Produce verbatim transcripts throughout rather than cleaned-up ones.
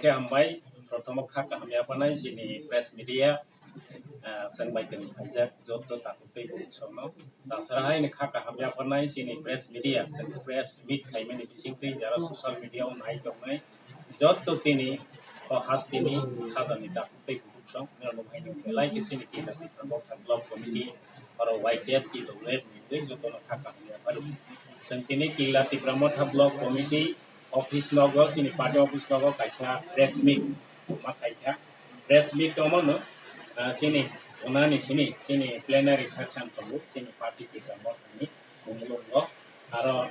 Khe hambai, prothom o kha kaham yapharnai chini press media, ah, chwng bai tong khaijak joto takhuk tei bukhuk songno. Tasara hai ni kha kaham yapharnai chini press media, chwng press meet khaimani bisingtwi jara social media o nai tongnai joto tini o hasteni khajani takhuk tei bukhuk song, nirok hai ni belai khe chini Killa Tipra Motha Block Committee, oro Y T F T W F ni twi jotono kha kaham yapharo. Chwng tini Killa Tipra Motha Block Committee office logo, chini party office logo kaisa press meet ma khaikha. Press meet tongmano, ah, chini onani chini, chini plenary session tongo, chini party Tipra Mothani bumulongo. Aro, ah,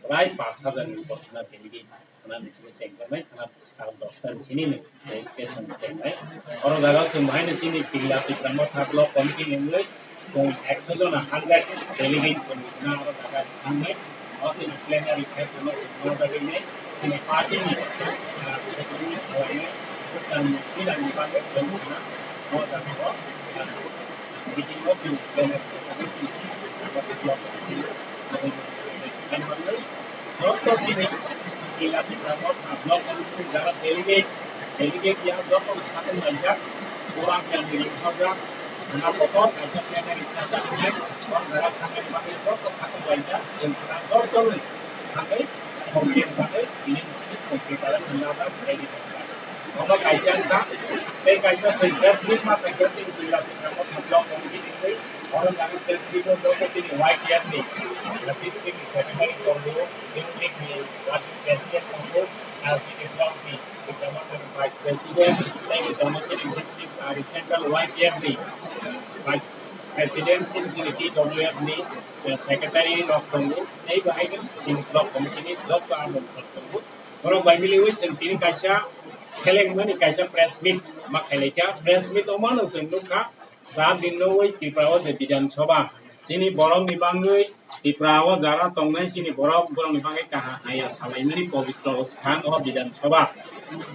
prai pash hajar ni upor khana delegate khana ni chini chengjaknai, khana sal dosta ni chini ni registration chengnai. Oro jaga chwng bahai ni chini Killa Tipra Motha Block Committee ni wngwi chwng ekso jona hundred delegate tongwi khna oro jaga thangnai. O chini plenary session o chwng ma bagwi nai chini party ni, ah, secretary salainai bwskang ni pila ni bagwi chwng khna o jaga o, ah, meeting o chwng plenary session o chwng joto chini Killa Tipra Motha Block Committee jara delegate, delegate ya joto khatung laijak, orang yang dilinghajak, na kotor kaisa plenary session hai, orang jara khatung bagwi joto khatung laijak, dan joto thangwi, complain bagwi, ini sini computer sendal dan ready. Omo kaisa wngkha, tei kaisa chwng press meet ma khaikha chini Killa Tipra Motha Block Committee ni twi, oro jaga press meet o joto chini Y T F ni, ah, district ni secretary tongo, district ni working president tongo, ah, chini block ni Tipra Motha ni vice president, tei bo tongo chini district, ah, central Y T F ni, ah, vice president, chini T W F ni, ah, secretary rok tongo, tei bo hai chini block committee ni joto ang rok tongo. Borok bai miliwi chwng tini kaisa selengmani kaisa press meet ma khailaikha. Press meet o mano chwng nukha, cha din nugwi Tripura o je Bidhan Sabha, chini borokni bangwi Tripura o jara tongnai chini borok, borokni bangwi kaham haya salaimani pobitro sthan o Bidhan Sabha.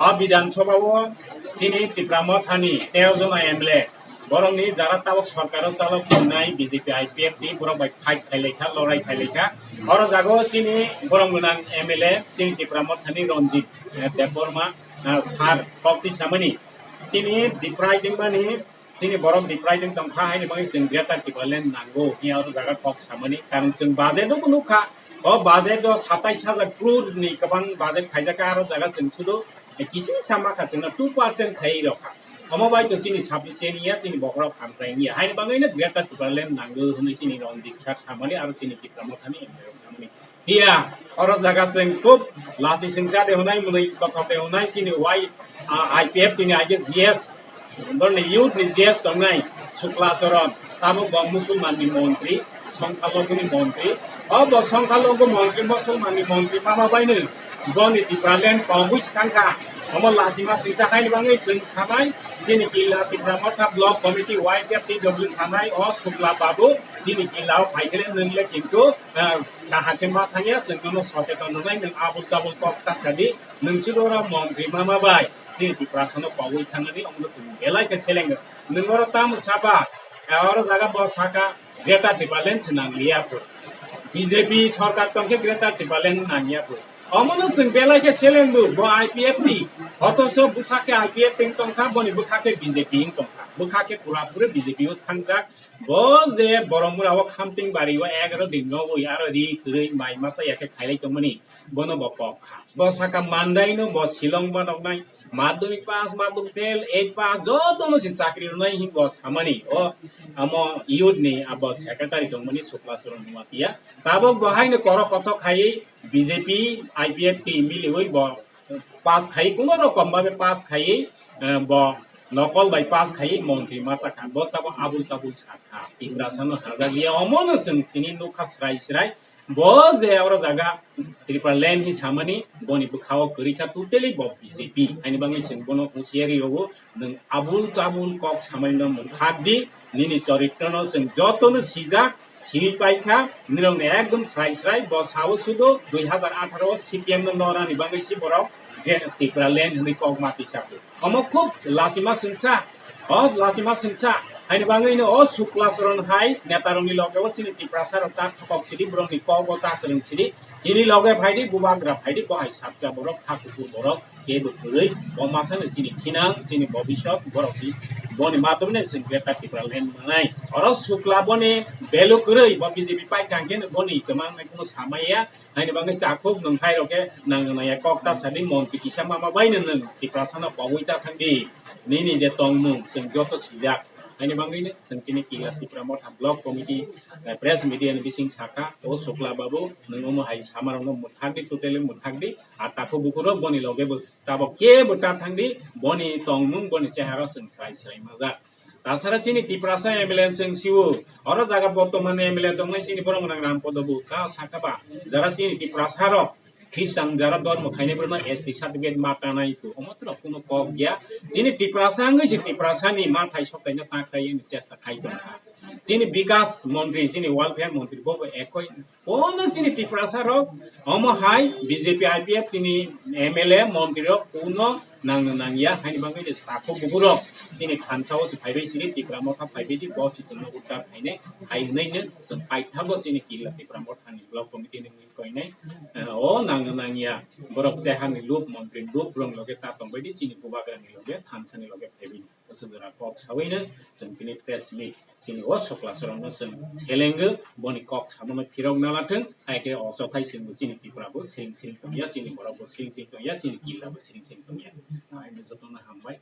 O Bidhan Sabha o chini Tipra Mothani teo jona M L A, borokni jara tabok sorkar o chalok tongnai B J P I P F ni borok bai fight khailaikha, lorai khailaikha. Oro jaga o chini borok gwnang M L A chini Tipra Mothani Ranjit, eh, Debbarma, ah, sir kok twi samani chini deprive wngmani, chini borok deprive wng tongkha haini bagwi chwng Greater Tipraland nango hiya oro jaga kok samani. Karon chwng budget o nukha, o budget o satais hajar crore ni kwbang budget khaijakha, aro jaga chwng sudu kisi sama kha chwngno two percent khaiwi rokha. Omo bai to chini sufficient ya chini bokhorok hamkrai ya. Haini bagwi no Greater Tipraland nango hwnwi chini Ranjit sir samani aro chini Tipra Mothani M L A rok samani. Hiya, oro jaga chwng khub lasi singsa de hwnai mwnwi kothok de hwnai chini Y, ah, I P F T ni aige G S. Borni youth ni G S tongnai Sukla Charan, tabuk bo Musulman ni montri, Songkhaloguni montri. O bo Songkhalogo montri, Musulman ni montri mama baino boni Tipraland kogwi swkangkha. Omo lachima singsa haini bagwi chwng sanai, chini Killa Tipra Motha Block Committee Y T F T W sanai o Sukla Babu, chini Killa o phaikhele nwngle kintu, ah, kaham khe ma thangya, chwng nono socheton rwnai, nwng abul tabul kok ta sadi, nwng sudora montri mama bai. Chini Tiprasano kogwi thangnani omono chwng belai khe selengo. Nwng oro tamo saba, eh, oro jaga bo saka Greater Tipraland se nangliya pho. B J P sorkar tongkhe Greater Tipraland nangya pho. Omono chwng belai khe selengo bo I P F T. Hotoso bwsakhe I P F T wng tongkha, boni bwkha khe B J P wng tongkha. Bwkha khe pura puri B J P o thangjak. Bo je Boromura o Khamting bari o egaro din nogwi aro ri kwrwi mai masa ya khe khailai tongmani. Bono bo kok kha. Bo saka mandaino bo Shillong banoknai, madhyamik pass, madhyamik fail, eight pass, jotono se chakri rwnai hin bo samani. O amo youth ni abo secretary tongmani Sukla Charan Nuatia. Tabok bo haino korok kothok khaiwi B J P, I P F T miliwi bo pass khai, kuno rokom babe pass khai, eh, bo nokol bai pass khai montri masa kha. Bo tabok abul tabul sakha. Tiprasano hajak ya omono chwng chini nukha srai srai. Bo je oro jaga Tipraland hi samani, boni bwkha o kwrwi kha totally bo B J P. Haini bagwi chwng bono husiari rwo, nwng abul tabul kok samani no mwthak di, nini choritrono chwng jotono sijak, sini paikha, nirokni ekdom srai srai, bo sao sudo, dui hazar atharo C P M no norani bagwi si borok, je Tipraland hwnwi kok ma tisa. Omo khub lachima singsa, o lachima singsa, haini bagwino o Sukla Charan hai netarokni loge o chini Tiprasa rok ta thokok sidi, borokni kok bo ta kwrwng sidi, Chini loge phaidi, bubagra phaidi, bo hai sapcha borok, ha kukur borok, kebo kwrwi, bo masano chini khinang, chini bobisot, borok si, boni matumne chwng Greater Tipraland manai. Oro Sukla boni belu kwrwi, bo B J P pai kangkhe boni kwmang nai kuno samaya, haini bagwi takhuk nwng hai rokhe nang nang ya kok ta sadi montri kisa mama bai nwng Tiprasano pogwi ta thangdi. Nini je tongmung chwng joto sijak. Haini bagwi chwng tini Kila Tipra Motha Block Committee, eh, press media ni bising sakha, o Sukla babu, nwng omo hai samarokno mwthakdi, totally mwthakdi. A takhuk bukurok boni loge bo tabok kebo ta thangdi, boni tongmung, boni chehara chwng srai srai majak. Tasara chini Tiprasa M L A chwng siwo, oro jaga bortoman M L A tongnai chini borok nang Ram Podo bo ta sakha ba, jara chini Tiprasa rok Christian jara dormo khainai borokno S T certificate ma tanai tu, omo toro kuno kok ya. Chini Tiprasa wngwi se Tiprasa ni ma thai sok kaina ta khai ni chesta khai tongkha. Chini Bikas Montri, chini Welfare Montri bo bo ekoi kono chini Tiprasa rok omo hai B J P I P F tini M L A montri rok kuno nang nang ya, haini bagwi je takhuk bukurok chini thansa o se phaibai siri Tipra Motha phaibai di, bo se chwngno uddar khainai, hai hwnwi no chwng paithago chini Kila Tipra Motha ni Block Committee ni mui koinai. Eh, o nang nang ya, borok chehani lup, montri lup, borok loge ta tongbai di, chini bubagra ni loge, thansa ni loge phaibai di. Aswk jora kok sawi no chwng tini press meet chini o Sukla sorong no chwng selengo, boni kok samano phirok nalathwng, hai khe o chothai chwng bo chini Tripura bo siring siring tongya, chini borok bo siring siring tongya, chini Kila bo siring siring tongya. Hai no jotono hambai.